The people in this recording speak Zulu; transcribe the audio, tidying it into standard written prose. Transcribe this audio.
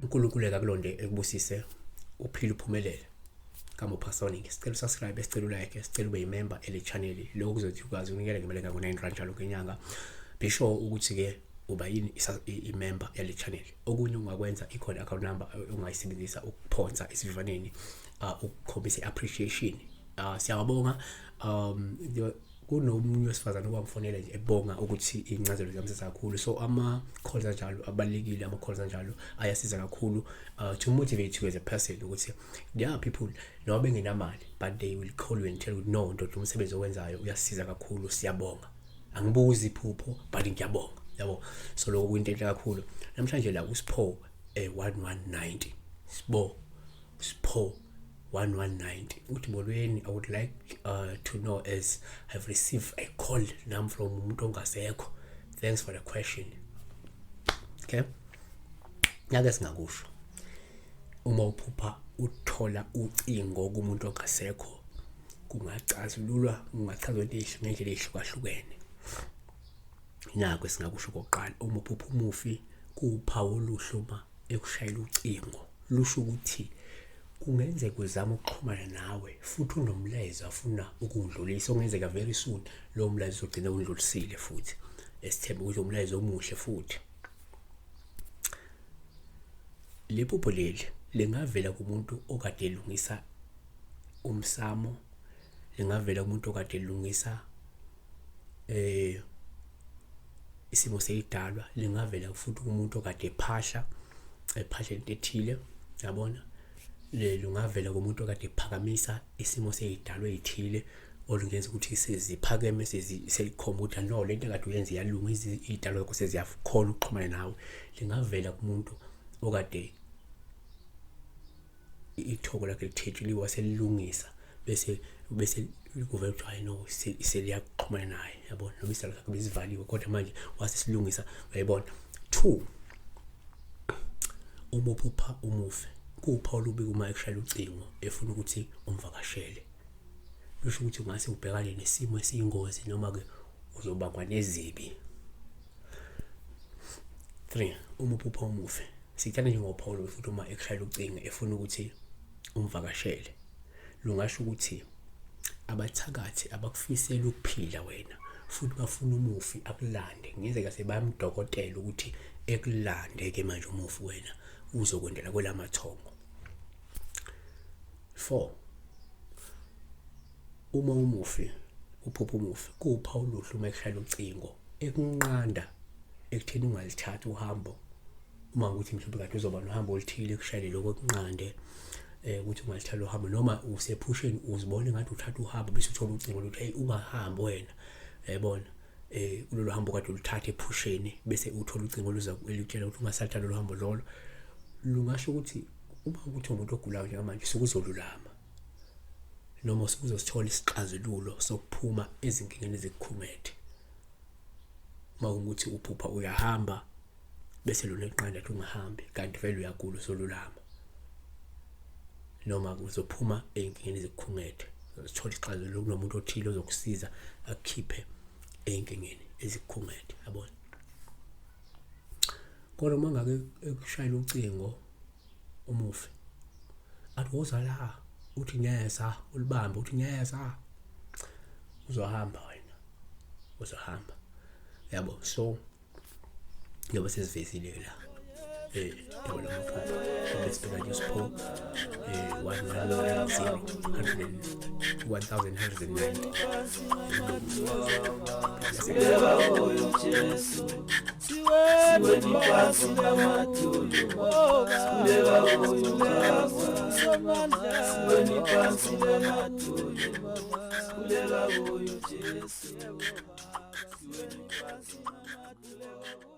uNkulunkulu ekakulonde ekubusise uphile uphumelele. Kamo Pasonic, sicela usubscribe, sicela ulike, sicela ube yimember ele channel. Lokho kuzothi ukwazi ukunikela ngemali engango 9 rand njalo ngenyanga. Be sure ukuthi ke uba yini i-member yale channel. Okunye ungakwenza, ikhona account number ongayisebenzisa ukuphonsa esivivaneni, ukukhombisa i-appreciation. Siyabonga. Kunomunye wesifazane owamfonela nje ebonga ukuthi incazelo ziyamsiza kakhulu, so ama-calls anjalo abalulekile, ama-calls anjalo ayasiza kakhulu to motivate you as a person, ukuthi there are people noma bengenamali but they will call you and tell you, "No ndoda, umsebenzi owenzayo uyasiza kakhulu, siyabonga. Angibuzi iphupho but ngiyabonga," yabo. So lokho kuyinto enhle kakhulu. Namhlanje la uSipho 1190, Sibo Sipho 1190 uthi, "Molweni, I would like to know as I've received a call nam from umuntu ongasekho. Thanks for the question." Okay, ngake singakusho, uma uphupha uthola ucingo kumuntu ongasekho, kungacazululwa, kungachazwa into ngendlela ehlukahlukene. Nakho esingakusho kokuqala, uma uphupha umufi, kuwuphawu oluhle uma ekushayela ucingo. Lusho ukuthi kungenzeka uzama ukuxhumana nawe futhi unomlayezo afuna ukundlulisa, okungenzeka very soon lowo mlayezo uzogcina undlulisile, futhi esithemba ukuthi umlayezo omuhle. Futhi lephupho leli lingavela kumuntu okade elungisa umsamo, lingavela kumuntu okade elungisa isimo seyidalwa, lingavela futhi kumuntu okade ephahla, ephahla into ethile, yabona. Lungavela kumuntu okade ephakamisa isimo seyidalwa ezithile, olungenza ukuthi seziphakeme, seyikhomba ukuthi no, lento ekade uyenza iyalunga, izidalwa zakho seziyakhona ukuxhumana nawe. Lingavela kumuntu okade ithoko lakhe lithetsheliwe waselilungisa, bese kuvela ukuthi hayi no, seliyaxhumana naye, yabona, noma isalo sakhe besivaliwe kodwa manje wasesilungisa, uyayibona. Two, uma uphupha umufi, kuwuphawu olubi uma ekushayela ucingo efuna ukuthi umvakashele. Kusho ukuthi ungase ubhekane nesimo esiyingozi noma-ke uzobangwa nezibi. Three, uma uphupha umufi, sikuthanda njengophawu olubi futhi uma ekushayela ucingo efuna ukuthi umvakashele. Lungasho ukuthi abathakathi abakufisela ukuphila wena futhi bafuna umufi akulande. Kungenzeka sebayamdokotela ukuthi ekulande-ke manje umufi, wena uzokwendela kwelamathongo. Four, uma umufi, uphupha umufi, kuwuphawu oluhle uma ekushayela ucingo ekunqanda ekutheni ungalithathi uhambo. Uma ukuthi mhlawumbe kade uzoba nohambo oluthile, ekushayele lokho ekunqande ukuthi ungalithatha uhambo, noma usephusheni uzibona ngathi uthatha uhambo bese uthola ucingo luthi, "Hey, ungahambi wena," yayibona, kulolu hambo kade uluthatha ephusheni, bese uthola ucingo luza elutshela ukuthi ungasathatha lolu hambo lolo. Lungasho ukuthi uma ukuthi umuntu ogulayo njengamanje sukuzolulama noma sukuzosithola isixazululo sokuphuma ezinkingeni ezikukhungethe. Uma ukuthi uphupha uyahamba bese lona eqanda athi ungahambi, kanti vele uyagula, usolulama noma uzophuma ey'nkingeni ezikukhungethe, uzothola isixazululo kunomuntu othile ozokusiza akukhiphe ey'nkingeni ezikukhungethe, yabona. Kodwa uma ngake ekushayela ucingo umufi athi, "Woza la," uthi, "Ngiyeza," ulibambe uthi, "Ngiyeza," uzohamba wena, uzohamba, yabo. So njengoba sesivezile la yabo la maphupho, besibheka nje usipho 1190, 1190. Siweni phansi namadolo, sikhuleka kuyo Baba. Siweni phansi namadolo, sikhuleka kuyo Jesu. Siweni phansi namadolo.